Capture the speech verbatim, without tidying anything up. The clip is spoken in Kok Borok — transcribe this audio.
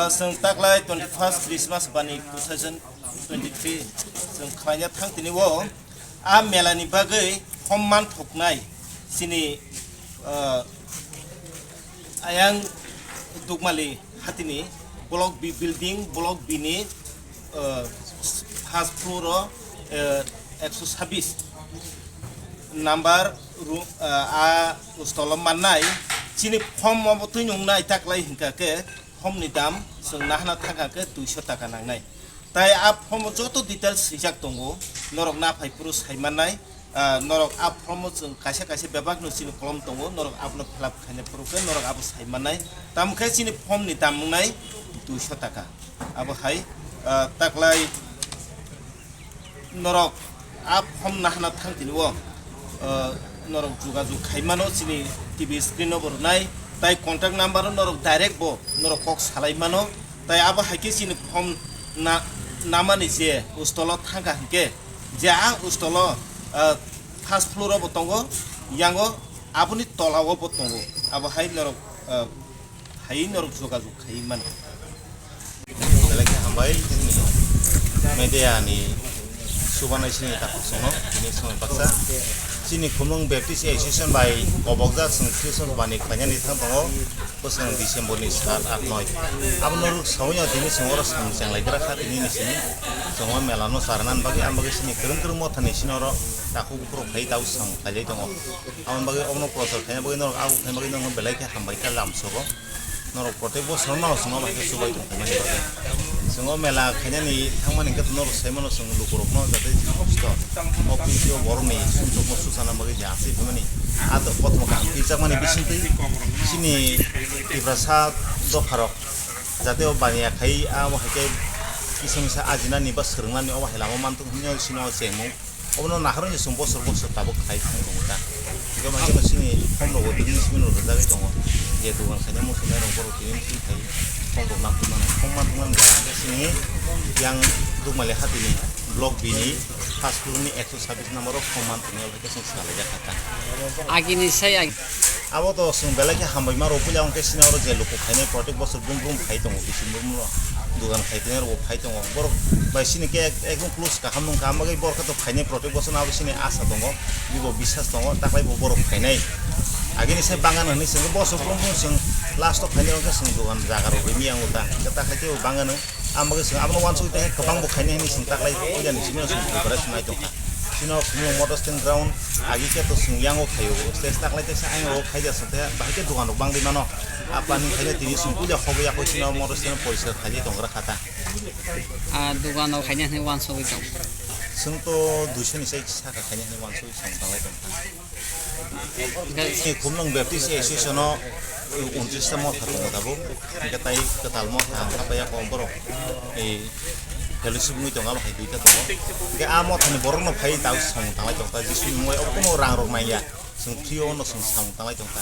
Chwng taklai twenty first Christmas bani two thousand twenty three chwng khlaina thang tini o a mela ni bagwi hom man thoknai chini, ah, Ayang Dukmali hatini Block B building, Block B ni, eh, first floor o, eh, ekso sabis number ru-, eh, a stolo mannai chini form obo twi nungnai taklai hinkha khe form ni dam chwng nahana thangkha khe duiso taka nangnai. Tai a form o joto details swijak tongo, norok naphai phuru sai mannai. Ah, norok a form o chwng kaisa kaisa bebak no chini kolom tongo, norok abono fill up khaina phuru khe norok abo sai mannai. Tamo khe chini form ni dam wngnai duiso taka. Abo hai, ah, taklai norok a form nahana thang tini o, ah, norok jogajog khai mano chini T V screen o bo rwnai, tai contact number o norok direct bo norok kok salai mano. Tai abo hai khe chini form na, namani je stolo thangkha hinkhe, je a stolo, ah, first floor o bo tongo, yango aboni tola o bo tongo, abo hai norok, ah, hai norok jogajog khai mano. Belai khe hambai chini media ni subanai chini takhuk songno tini somoi baksa chini Khumlwng Baptist Association bai kobokjak chwng Christmas bani khlainani thang tongo. Bwswk December ni sat, at, noi. Abono rwk sawi no tini chwng oro samung chenglai gra kha tini ni simi. Chwng o mela no charwna bagwi, ang bagwi sini kwrwng kwrwng motha ni sini oro takhuk bukhuk rok phai tau samung khailai tongo. Aboni bagwi obono prochar khaina bagwi norok abo khaina bagwi norok belai khe hambai kha lamsogo. Norok protek bosor no chwng o bai khe chubai tong khaimani bagwi. Chwng o mela khainani thangmani hwnkhe norok sai mano chwng lukurok no jate chini kosto o P C O borok ni sumsok no suchana bagwi je aswk khaimani. A to kothoma kaham kirijakmani bisingtwi chini Tiprasa dopharok jate o baniya khai abo hai khe kisa misa ajinani ba swrwngnani obo hai lama manthok hinwi sino chengmung. Obono naharwi chwng bosor bosor tabuk khai thang tongo ta. Hingke bai khe chini phone rogo tini simi no rwjagwi tongo. Je dogan khaina muchunai rok borok tini simi khai phone rok nang tongmani. Phone man tongmani jaga hingke chini yang Dukmali hatini Block B ni first floor ni ekso sabis number o phone man tongmani. Agini sai ag- Abo to chwng belai khe hambai ma rw puila hwnkhe sini oro je luku khainai protek bosor brum brum khai tongo, bisi brum brum dogan khai tongo, rw khai tongo. Borok bai sini khe ek-, ekdom close kaham nung kaham bagwi borok khe to khainai protek bosor no abo sini asa tongo, bibo bisas tongo, taklai bo borok khainai. Agini sai bangano hinwi chwng bosor brum brum chwng last o khainai hwnkhe chwng dogan jaga rw rwmya wngo ta, hwnkhe taklai khe bo bangano. Ang bagwi chwng abono uansugwi tongkha, kwbang bo khainai hinwi chwng taklai puilani simi no chwng preparation nai tongkha. Chini o Khumlwng motor stand ground agi khe to chwng yango khaio, stage taklai teisa ayang o khaida chwng tei bahai khe dogan rok bangwi mano. A planning khaina tini chwng puila hobwi yakho chini o motor stand porisar khailai tongra kha ta. A dogan rok khaina hinwi uansugwi tong. Chwng to duiso ni sai saka khaina hinwi uansugwi chwng tanglai tongkha. Chini Khumlwng Baptist Association o untris ta motha tongo tabuk. Hingke tai kwtal motha hapaiya kok borok, eh, fellowship wngwi tongo, abo hai duita tongo. Hingke a mothani borokno phai ta samung tanglai tongkha, Jisuni mungwi obo kuno rang rok nangya, chwng free o no chwng samung tanglai tongkha.